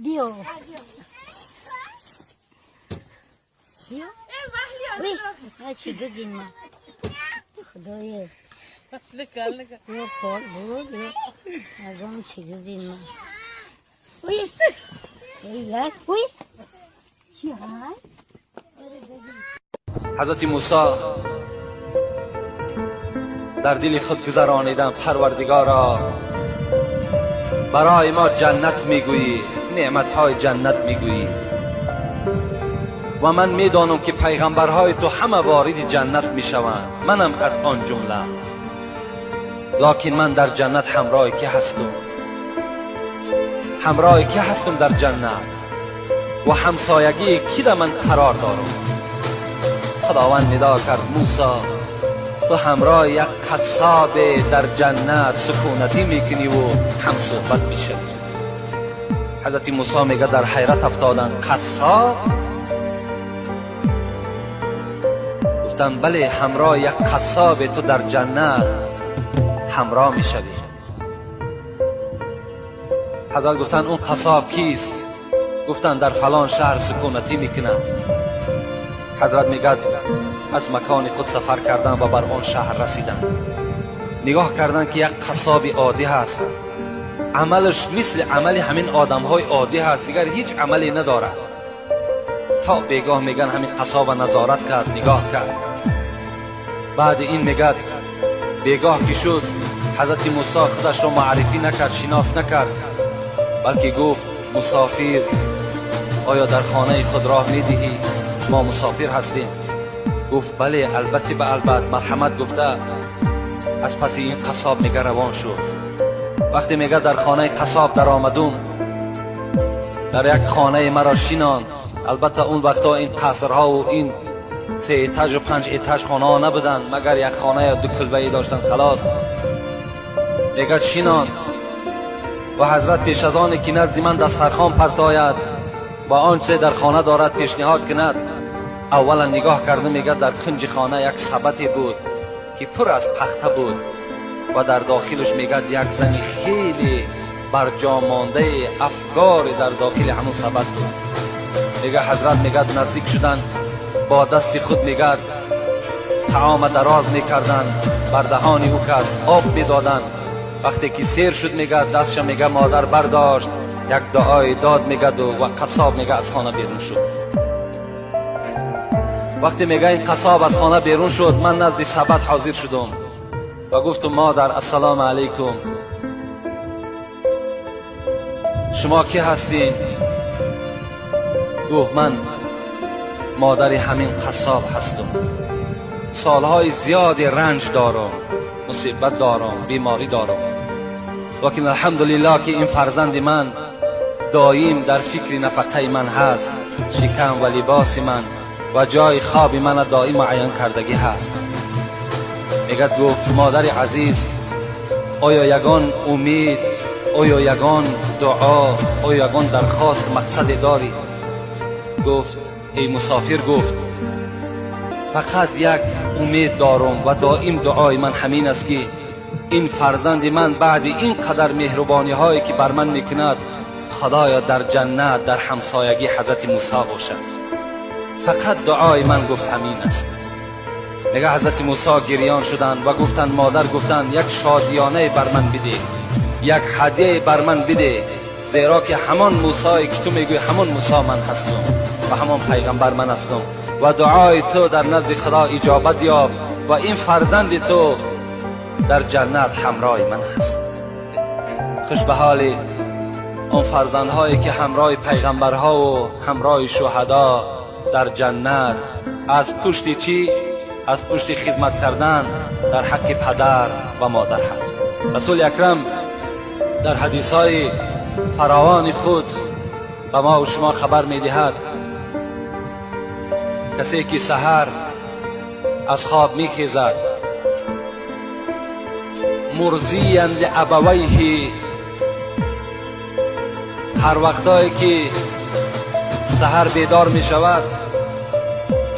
Биё. Биё. Ой, чӣ дидин ма? Худоё. Ё пол буд, ё ягон чӣ дидин ма? Ой, ой, як, ой. Чӣ ҳай? Ҳазрати Мусо дар дили худ гузарониданд: Парвардигоро, барои мо ҷаннат мегӯӣ, неъматҳои ҷаннат мегӯӣ ва ман медонам ки пайғамбарҳои ту ҳама вориди ҷаннат мешаванд, манам аз он ҷумла, локин ман дар ҷаннат ҳамроҳи кӣ ҳастум? Ҳамроҳи кӣ ҳастум дар ҷаннат ва ҳамсоягии кӣ да ман қарор дорам? Худованд нидо кард: Мусо, ту ҳамроҳи як қассобе дар ҷаннат сукунатӣ мекуниву ҳамсӯҳбат мешавӣ. Ҳазрати Мусо мега дар ҳайрат афтоданд: қассоб? Гуфтанд: бале, ҳамроҳи як қассобе ту дар ҷаннат ҳамроҳ мешавӣ. Ҳазрат гуфтанд: он қассоб кист? Гуфтанд: дар фалон шаҳр сукунатӣ мекунад. Ҳазрат мегӯяд аз макони худ сафар кардан ва бар он шаҳр расиданд. Нигоҳ карданд ки як қассоби оддӣ ҳаст, амалаш мисли амали ҳамин одамҳои оддӣ ҳаст, дигар ҳеҷ амале надорад. То бегоҳ мегӯянд ҳамин қассоба назорат кард, нигоҳ кард. Баъди ин мегӯяд бегоҳ ки шуд, ҳазрати Мусо худашро муаррифӣ накард, шинос накард, балки гуфт: мусофир, оё дар хонаи худ роҳ медиҳӣ? Мо мусофир ҳастем. Гуфт: бале, албатта, ба албат, марҳамат. Гуфта аз паси ин қассоб мега равон шуд. Вақте мега дар хонаи қассоб даромадум, дар як хонаи маро шинонд. Албатта он вақтҳо ин қасрҳову ин се этажу панҷ этаж хонаҳо набуданд, магар як хона ё ду кулбае доштанд, халос. Мегӯяд шинонд ва ҳазрат пеш аз оне ки назди ман дастархон партояд ва он чизе дар хона дорад пешниҳод кунад, аввалан нигоҳ карда мегӯяд дар кунҷи хона як сабате буд ки пур аз пахта буд ва дар дохилаш мегӯяд як зани хеле барҷомондаи афгоре дар дохили ҳамон сабат буд. Мегӯяд ҳазрат мегӯяд наздик шуданд, бо дасти худ мегӯяд таома дароз мекарданд, бар даҳони ӯ кас об медоданд. Вақте ки сер шуд, мегӯяд дастша мегӯяд модар бардошт, як дуои дод мегӯяду ва қассоб мегӯяд аз хона берун шуд. Вақте мегӯяд ин қассоб аз хона берун шуд, ман назди сабат ҳозир шудум ва гуфтум: модар, ассалому алайкум, шумо кӣ ҳастед? Гуфт: ман модари ҳамин қассоб ҳастум, солҳои зиёди ранҷ дорам, мусибат дорам, беморӣ дорам, локин алҳамдулиллоҳ ки ин фарзанди ман доим дар фикри нафақаи ман ҳаст, шикам ва либоси ман ва ҷои хоби мана доим муайян кардагӣ ҳаст. Мегӯяд гуфт: модари азиз, оё ягон умед, оё ягон дуо, оё ягон дархост, мақсаде дорӣ? Гуфт: эй мусофир, гуфт, фақат як умед дорам ва доим дуои ман ҳамин аст ки ин фарзанди ман баъди ин қадар меҳрубониҳое ки бар ман мекунад, худоё дар ҷаннат дар ҳамсоягӣ ҳазрати Мусо бошад. Фақат дуои ман, гуфт, ҳамин аст. Мега ҳазрати Мусо гирён шуданд ва гуфтанд: модар, гуфтанд, як шодиёнае бар ман бидеҳ, як ҳадияе бар ман бидеҳ, зеро ки ҳамон Мусое ки ту мегӯӣ ҳамон Мусо ман ҳастум ва ҳамон пайғамбар ман ҳастум ва дуои ту дар назди Худо иҷобат ёфт ва ин фарзанди ту дар ҷаннат ҳамроҳи ман ҳаст. Хуш ба ҳоли он фарзандҳое ки ҳамроҳи пайғамбарҳову ҳамроҳи шуҳадо дар ҷаннат аз пушти чӣ? Аз пушти хизмат кардан дар ҳаққи падар ва модар ҳаст. Расули акрам дар ҳадисҳои фаровони худ ба мо шумо хабар медиҳад: касе ки саҳар аз хоб мехезад, мурзиян лиабавайҳи, ҳар вақтое ки саҳар бедор мешавад,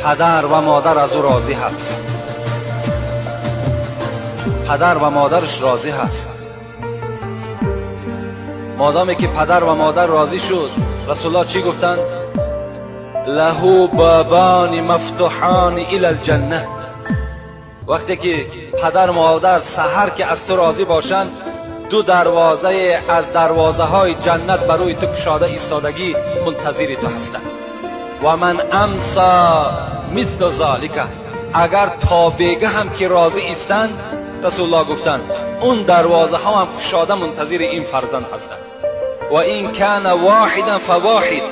падар ва модар аз ӯ розӣ ҳаст, падар ва модараш розӣ ҳаст. مادامی که پدر و مادر راضی شد، رسول الله چی گفتند؟ له بابان مفتوحان الی الجنه. وقتی که پدر و مادر سحر که از تو راضی باشند، دو دروازه از دروازه های جنت برای تو کشاده ایستادگی منتظر تو هستند. و من امسا مثل ذالک، اگر تا بیگه هم که راضی ایستند، رسول الله گفتند اون دروازه ها هم کشاده منتظر این فرزند هستند. و این کان واحدا فواحد،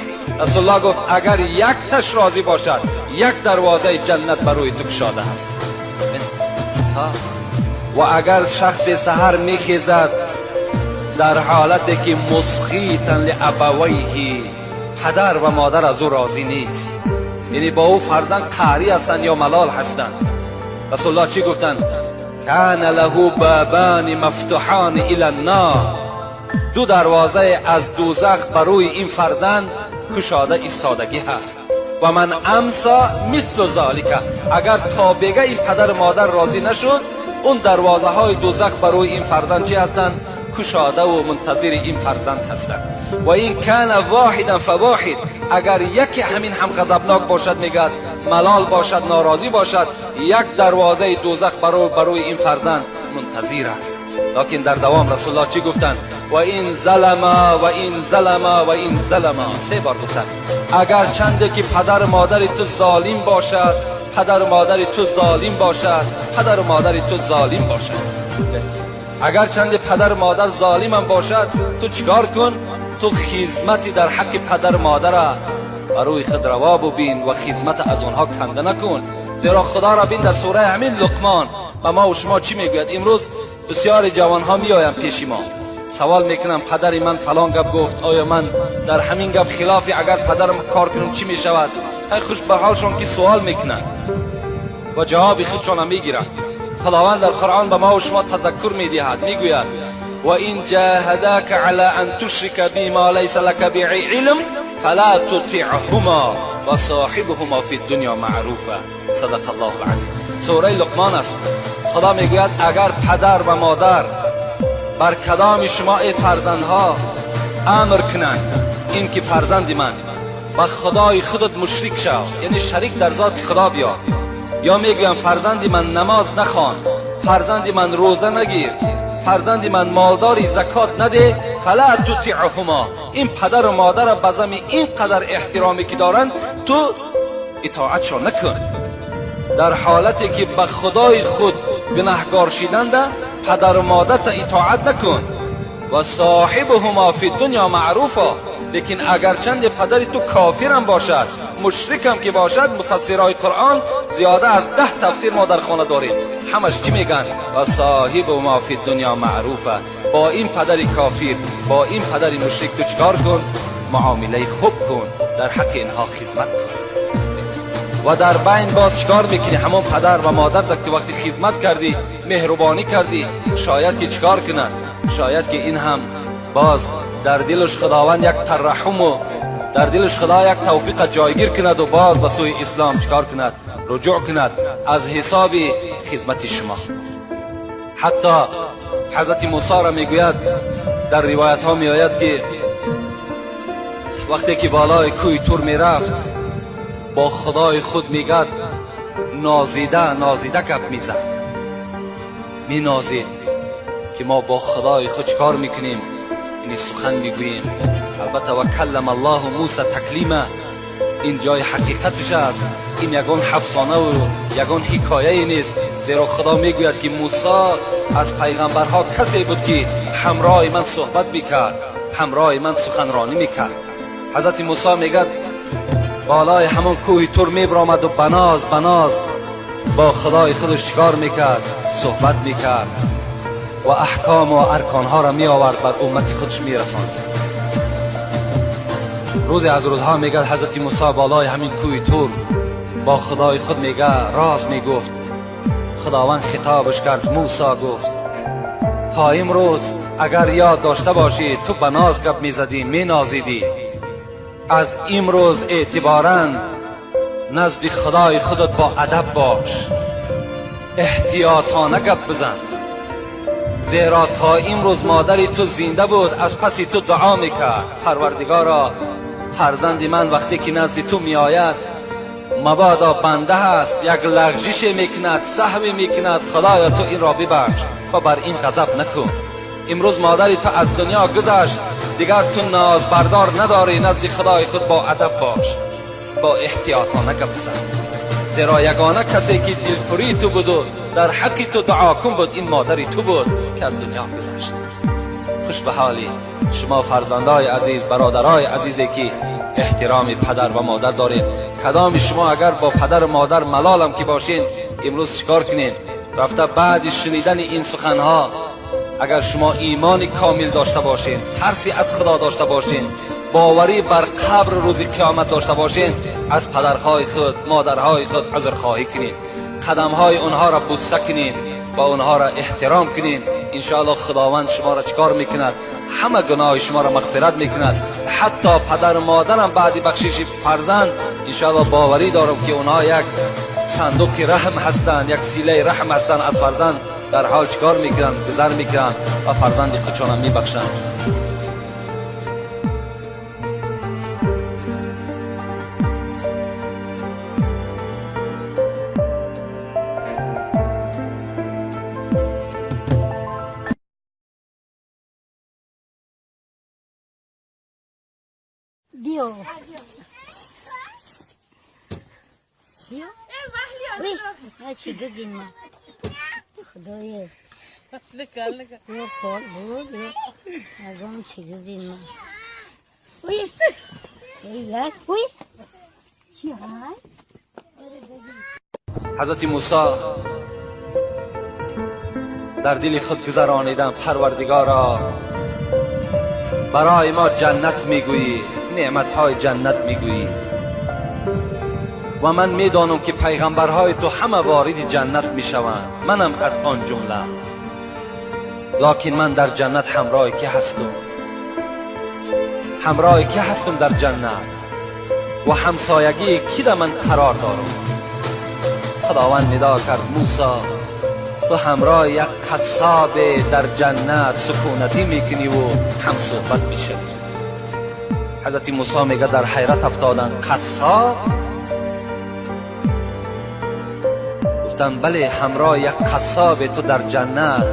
رسول الله گفت اگر یک تش راضی باشد، یک دروازه جنت برای تو کشاده هست. و اگر شخص سحر میخیزد در حالتی که مسخیتا لابویه، پدر و مادر از او راضی نیست، یعنی با او فرزند قهری هستند یا ملال هستند، رسول الله چی گفتند؟ کان له بابان مفتوحان الی النار، دو دروازه از دوزخ بروی این فرزند کشاده ایستادگی هست. و من امسا مثل ذالک، اگر تا بگه این پدر مادر راضی نشد، اون دروازه های دوزخ بروی این فرزند چی هستند؟ کشاده و منتظر این فرزند هستند. و این کان واحدا فواحد، اگر یکی همین هم غضبناک باشد، میگد ملال باشد، ناراضی باشد، یک دروازه دوزخ بروی این فرزند منتظر است. لکن در دوام رسول الله چی گفتند؟ و این ظلما و این ظلما و این ظلما، سه بار گفتند. اگر چنده که پدر مادر تو ظالم باشد، پدر مادر تو ظالم باشد، پدر مادر تو ظالم باشد، اگر چند پدر مادر ظالم هم باشد، تو چیکار کن؟ تو خدمتی در حق پدر مادر بروی خود روا ببین و خدمت از آنها کنده نکن. زیرا خدا را بین در سوره همین لقمان و ما و شما چی میگوید؟ امروز بسیار جوان ها میآیند پیش ما، سوال میکنم پدر من فلان گپ گفت، آیا من در همین گپ خلافی اگر پدرم کار کنم چی میشود؟ خیلی خوش به حالشون که سوال میکنن و جواب خودشون میگیرن. خداوند در قرآن به ما و شما تذکر میدهد، میگوید و این جاهداک علی ان تشرک بی ما لیس لک به علم فلا تطیعهما و صاحبهما فی الدنیا معروفا. صدق الله العظیم. سوره لقمان است. خدا میگوید اگر پدر و مادر بر کدام شما ای فرزندها امر کنند این که فرزند من با خدای خودت مشرک شو، یعنی شریک در ذات خدا بیا، یا میگویم فرزند من نماز نخوان، فرزند من روزه نگیر، فرزند من مالداری زکات نده، فلا تطیعهما، این پدر و مادر به زمین اینقدر احترامی که دارن تو اطاعتشان نکن. در حالتی که به خدای خود گناهگار شدند پدر و مادر تا اطاعت نکن. و صاحبهما فی الدنیا معروفا، لیکن اگر چند پدر تو کافرم باشد، مشرکم که باشد، مفسرهای قرآن زیاده از 10 تفسیر ما در خانه داریم، همش چی میگن؟ و صاحبهما فی الدنیا معروفا، با این پدر کافر، با این پدر مشرک تو چکار کن؟ معامله خوب کن، در حق اینها خدمت کن. و در بین باز چکار میکنی؟ همون پدر و مادر که وقتی خدمت کردی، مهربانی کردی، شاید که چکار کند؟ شاید که این هم باز در دلش خداوند یک ترحم و در دلش خدا یک توفیق جایگیر کند و باز به سوی اسلام چکار کند؟ رجوع کند از حساب خدمت شما. حتی حضرت موسی را میگوید در روایت ها میآید که وقتی که بالای کوی تور میرفت با خدای خود میگد نازیده نازیده گپ میزد، مینازید که ما با خدای خود چکار میکنیم؟ یعنی سخن میگوییم. البته و کلم الله موسی تکلیما، این جای حقیقتش است، این یگان افسانه و یگان حکایه نیست، زیرا خدا میگوید که موسی از پیغمبرها کسی بود که همراه من صحبت میکرد، همراه من سخنرانی میکرد. حضرت موسی میگد بالای همون کوه تور میبرآمد و بناز بناز با خدای خودش چیکار میکرد؟ صحبت میکرد و احکام و ارکانها را می آورد بر امت خودش میرساند. روزی از روزها میگه حضرت موسی بالای همین کوه تور با خدای خود میگه راز میگفت. خداوند خطابش کرد، موسی گفت تا امروز اگر یاد داشته باشی تو به ناز گپ میزدی، مینازیدی، از امروز اعتباراً نزد خدای خودت با ادب باش، احتیاطانه گپ بزن. زیرا تا امروز مادری تو زنده بود، از پس تو دعا میکرد، پروردگارا فرزند من وقتی که نزد تو میآید مبادا بنده هست، یک لغزش میکند، سهوی میکند، خدایا تو این را ببخش و بر این غضب نکن. امروز مادری تو از دنیا گذشت، دیگر تو ناز بردار نداری، نزد خدای خود با ادب باش، با احتیاطانه گپ بزن، زیرا یگانه کسی که دلپری تو بود و در حق تو دعا کن بود، این مادری تو بود که از دنیا گذشت. خوش به حالی شما فرزندای عزیز، برادرای عزیزی که احترام پدر و مادر دارین. کدام شما اگر با پدر و مادر ملالم که باشین، امروز چیکار کنین؟ رفته بعد شنیدن این سخنها اگر شما ایمان کامل داشته باشین، ترسی از خدا داشته باشین، باوری بر قبر روز قیامت داشته باشین، از پدرهای خود، مادرهای خود عذرخواهی کنین، قدمهای اونها را بوسه کنین و اونها را احترام کنین. انشاءالله خداوند شما را چکار میکند؟ همه گناه شما را مغفرت میکند. حتی پدر و مادرم بعد بخشش فرزند انشاءالله باوری دارم که اونها یک صندوق رحم هستند، یک سیله رحم هستند، از فرزند در حال چکار میکنند؟ گذر میکنند و فرزند خودشان میبخشند. بیو بیو وی چی دادین ما خدای یه خال بود از چی دادین ما وی یک وی چی های. حضرت موسی در دل خود گذرانیدن، پروردگارا برای ما جنت میگویی، نعمتهای جنت میگویی و من میدانم که پیغمبرهای تو همه وارد جنت میشوند، منم از آن جمله، لکن من در جنت همراه که هستم؟ همراه که هستم در جنت و همسایگی کی در من قرار دارم؟ خداوند ندا کرد موسی تو همراه یک قصاب در جنت سکونتی میکنی و هم صحبت میشوی. حضرت موسی میگه در حیرت افتادن، قصاب؟ گفتم بله، همراه یک قصاب تو در جنت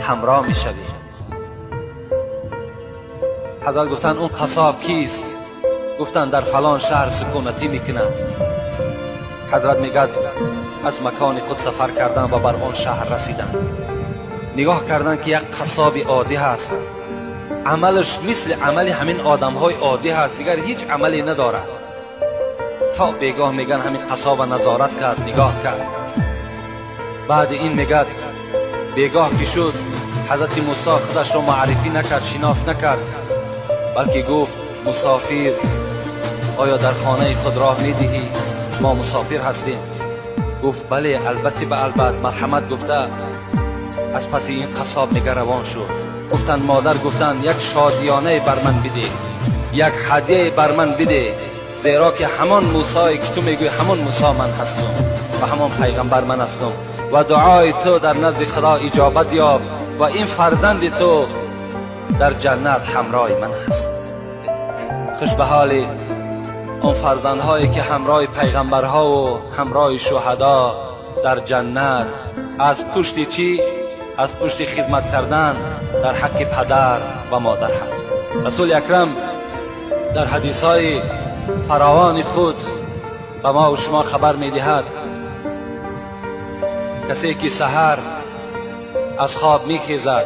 همراه میشوی. حضرت گفتن اون قصاب کیست؟ گفتن در فلان شهر سکونتی میکنن. حضرت میگه از مکان خود سفر کردن و بر آن شهر رسیدن. نگاه کردن که یک قصاب عادی هست، عملش مثل عمل همین آدم های عادی هست، دیگر هیچ عملی نداره. تا بیگاه میگن همین قصاب نظارت کرد، نگاه کرد. بعد این میگه بیگاه که شد، حضرت موسی خودش رو معرفی نکرد، شناس نکرد، بلکه گفت مسافر آیا در خانه خود راه میدهی؟ ما مسافر هستیم. گفت بله، البته به البته، مرحمت گفته. از پس این قصاب میگه روان شد. گفتن مادر، گفتن یک شادیانه بر من بده، یک هدیه بر من بده، زیرا که همان موسی که تو میگوی همان موسی من هستم و همان پیغمبر من هستم و دعای تو در نزد خدا اجابت یافت و این فرزند تو در جنت همراه من هست. خوش به حال آن فرزندهایی که همراه پیغمبرها و همراه شهدا در جنت، از پشت چی؟ از پشت خدمت کردن در حق پدر و مادر هست. رسول اکرم در حدیث‌های فراوان خود به ما و شما خبر می‌دهد کسی که سحر از خواب میخیزد،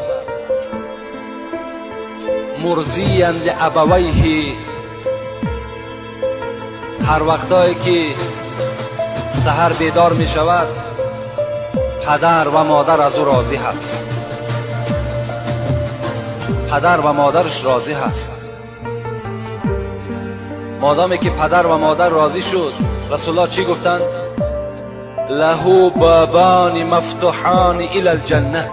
مرضیا لابویه، هر وقتایی که سحر بیدار می شود پدر و مادر از او راضی هست، پدر و مادرش راضی هست. مادامی که پدر و مادر راضی شد، رسول الله چی گفتند؟ له بابان مفتوحان الی الجنه.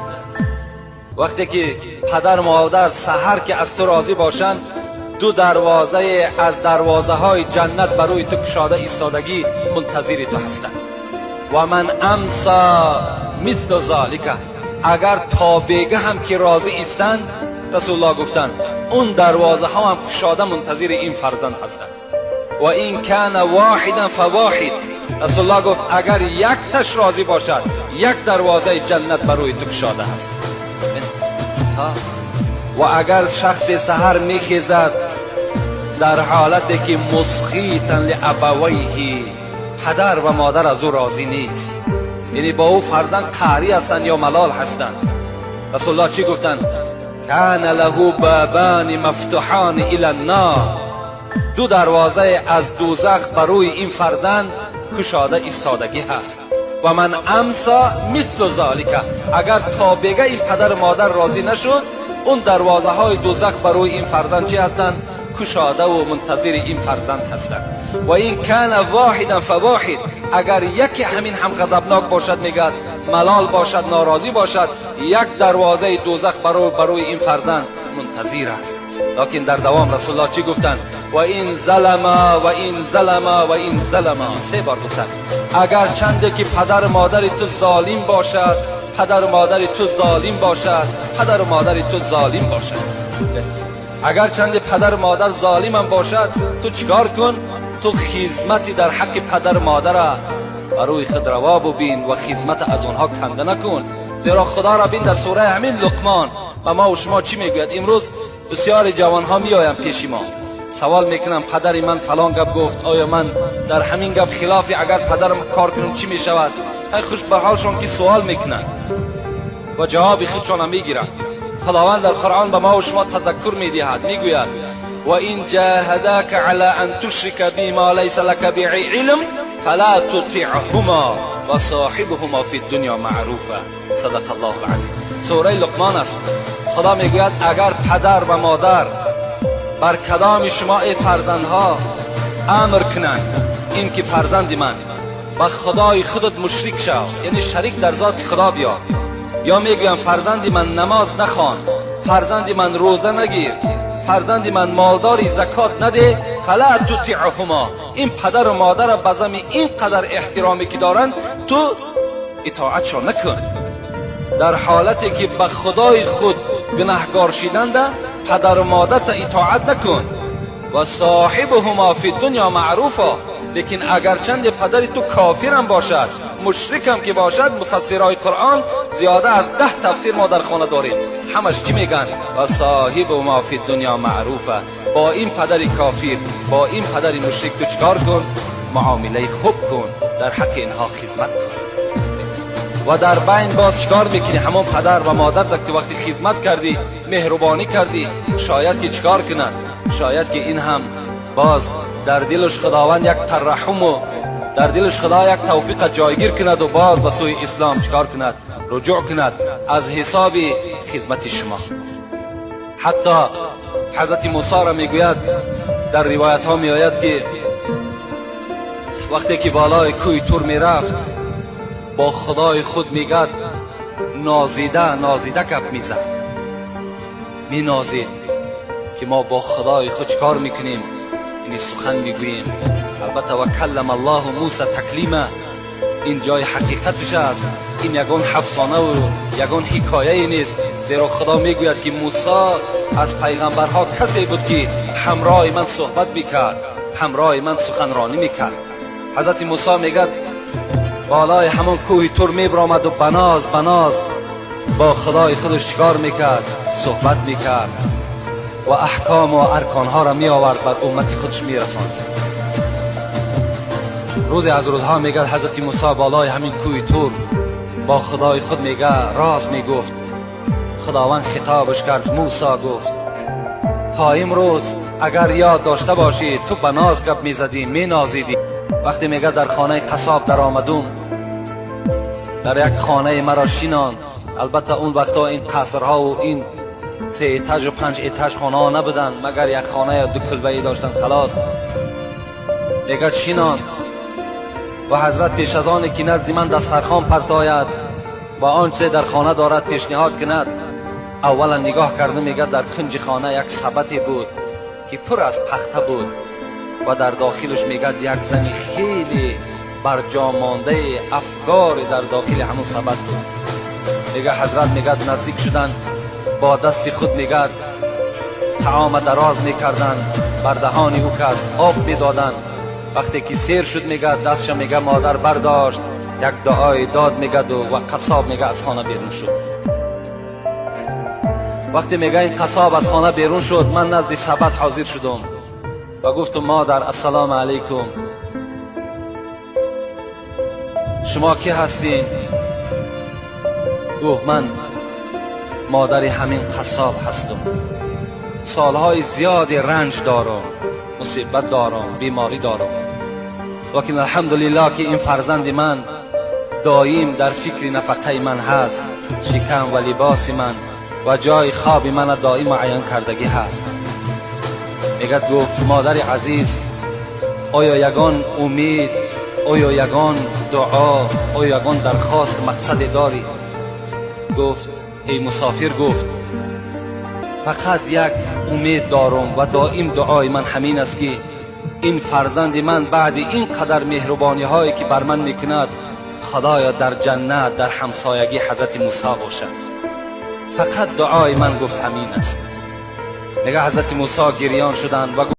وقتی که پدر و مادر سحر که از تو راضی باشند، دو دروازه از دروازه های جنت بروی تو کشاده ایستادگی منتظر تو هستند. و من امسا مثل ذالک، اگر تا بیگه هم که راضی ایستند، رسول الله گفتند اون دروازه ها هم کشاده منتظر این فرزند هستند. و این کان واحدا فواحد، رسول الله گفت اگر یک تش راضی باشد یک دروازه جنت بر روی تو کشاده است. و اگر شخص سحر میخیزد در حالتی که مسخیتا لابویه، پدر و مادر از او راضی نیست، یعنی با او فرزند قهری هستند یا ملال هستند، رسول الله چی گفتند؟ کان له بابان مفتوحان الی النار، دو دروازه از دوزخ بر روی این فرزند کشاده ایستادگی هست. و من امسا مثل ذالک، اگر تا بگه این پدر مادر راضی نشد، اون دروازه های دوزخ بر روی این فرزند چی هستند؟ کشاده و منتظر این فرزند هستند. و این کان واحدا فواحد، اگر یکی همین هم غضبناک باشد، میگد ملال باشد، ناراضی باشد، یک دروازه دوزخ بر روی این فرزند منتظر است. لکن در دوام رسول الله چی گفتند؟ و این ظلما و این ظلما و این ظلما، سه بار گفتند. اگر چنده که پدر مادر تو ظالم باشد، پدر مادر تو ظالم باشد، پدر مادر تو ظالم باشد، اگر چند پدر مادر ظالم هم باشد، تو چیکار کن؟ تو خدمتی در حق پدر مادر بر روی خود روا ببین و خدمت از آنها کنده نکن. زیرا خدا را بین در سوره همین لقمان و ما و شما چی میگوید؟ امروز بسیار جوان ها میآیند پیش ما، سوال میکنم پدر من فلان گپ گفت، آیا من در همین گپ خلافی اگر پدرم کار کنم چی میشود؟ خوش به حالشون که سوال میکنن و جواب خودشون میگیرن. خداوند در قرآن به ما و شما تذکر میدهد، میگوید و این جاهداک علی ان تشرک بی ما لیس لک به علم فلا تطعهما و صاحبهما فی الدنیا معروفا. صدق الله العظیم. سوره لقمان است. خدا میگوید اگر پدر و مادر بر کدام شما ای فرزندها امر کنند این که فرزند من با خدای خودت مشرک شو، یعنی شریک در ذات خدا بیار، یا میگویم فرزند من نماز نخوان، فرزند من روزه نگیر، فرزند من مالداری زکات نده، فلا تطیعهما، این پدر و مادر به زمین اینقدر احترامی که دارن تو اطاعتشان نکن. در حالتی که به خدای خود گناهگار شدند پدر و مادر تا اطاعت نکن. و صاحبهما فی الدنیا معروفا، لیکن اگر چند پدر تو کافرم باشد، مشرکم که باشد، مفسرهای قرآن زیاده از 10 تفسیر ما در خانه داریم، همش چی میگن؟ و صاحبهما فی الدنیا معروفا، با این پدر کافر، با این پدر مشرک تو چکار کن؟ معامله خوب کن، در حق اینها خدمت کن. و در بین باز چکار میکنی؟ همون پدر و مادر که وقتی خدمت کردی، مهربانی کردی، شاید که چکار کند؟ شاید که این هم باز در دلش خداوند یک ترحم و در دلش خدا یک توفیق جایگیر کند و باز به سوی اسلام چکار کند؟ رجوع کند از حساب خدمت شما. حتی حضرت موسی را میگوید در روایت ها میآید که وقتی که بالای کوی تور میرفت با خدای خود میگد نازیده نازیده گپ میزد، مینازید که ما با خدای خود چکار میکنیم؟ یعنی سخن میگوییم. البته و کلم الله موسی تکلیما، این جای حقیقتش است، این یگان افسانه و یگان حکایه نیست، زیرا خدا میگوید که موسی از پیغمبرها کسی بود که همراه من صحبت میکرد، همراه من سخنرانی میکرد. حضرت موسی میگد بالای همون کوه تور میبرآمد و بناز بناز با خدای خودش چیکار میکرد؟ صحبت میکرد و احکام و ارکانها را می آورد بر امت خودش میرساند. روزی از روزها میگه حضرت موسی بالای همین کوه تور با خدای خود میگه راز میگفت. خداوند خطابش کرد، موسی گفت تا امروز اگر یاد داشته باشی تو به ناز گپ میزدی، مینازیدی. وقتی میگه در خانه قصاب در آمدم، در یک خانه مرا شیناند. البته اون وقتا این قصرها و این 3 اتاج و 5 اتاج خانه ها نبودن، مگر یک خانه یا 2 کلبه داشتن خلاص. میگه شیناند و حضرت پیش از آن که نزد من دسترخوان پرتاید و آنچه در خانه دارد پیشنهاد کند، اولا نگاه کرده میگه در کنج خانه یک سبدی بود که پر از پخته بود و در داخلش میگه یک زنی خیلی برجا مانده افکار در داخل همون سبد بود. Мега ҳазрат, мегад, наздик шудан, бо дасти худ, мегад, таома дароз мекардан, бар даҳони ӯ кас об медодан. Вақте ки сер шуд, мегад, дастша, мега, модар бардошт, як дуои дод, мегаду ва қассоб, мега, аз хона берун шуд. Вақте, мега, ин қассоб аз хона берун шуд, ман назди сабад ҳозир шудум ва гуфтум: «Модар, ассалому алайкум, шумо кӣ ҳастин?» Гуфт: «Ман модари ҳамин қассоб ҳастум. Солҳои зиёди ранҷ дорам, мусибат дорам, беморӣ дорам, лекин алҳамдулиллоҳ, ки ин фарзанди ман доим дар фикри нафақаи ман ҳаст, шикам ва либоси ман ва ҷои хоби мана доим муайян кардагӣ ҳаст». Мегад, гуфт: «Модари азиз, оё ягон умед, оё ягон дуо, оё ягон дархост, мақсаде дорӣ?» Гуфт: «Эй мусофир», гуфт, «фақат як умед дорам ва доим дуои ман ҳамин аст, ки ин фарзанди ман баъди ин қадар меҳрубониҳое ки бар ман мекунад, худоё, дар ҷаннат дар ҳамсоягӣ ҳазрати Мусо бошад. Фақат дуои ман», гуфт, «ҳамин аст». Мега, ҳазрати Мусо гирён шуданд ва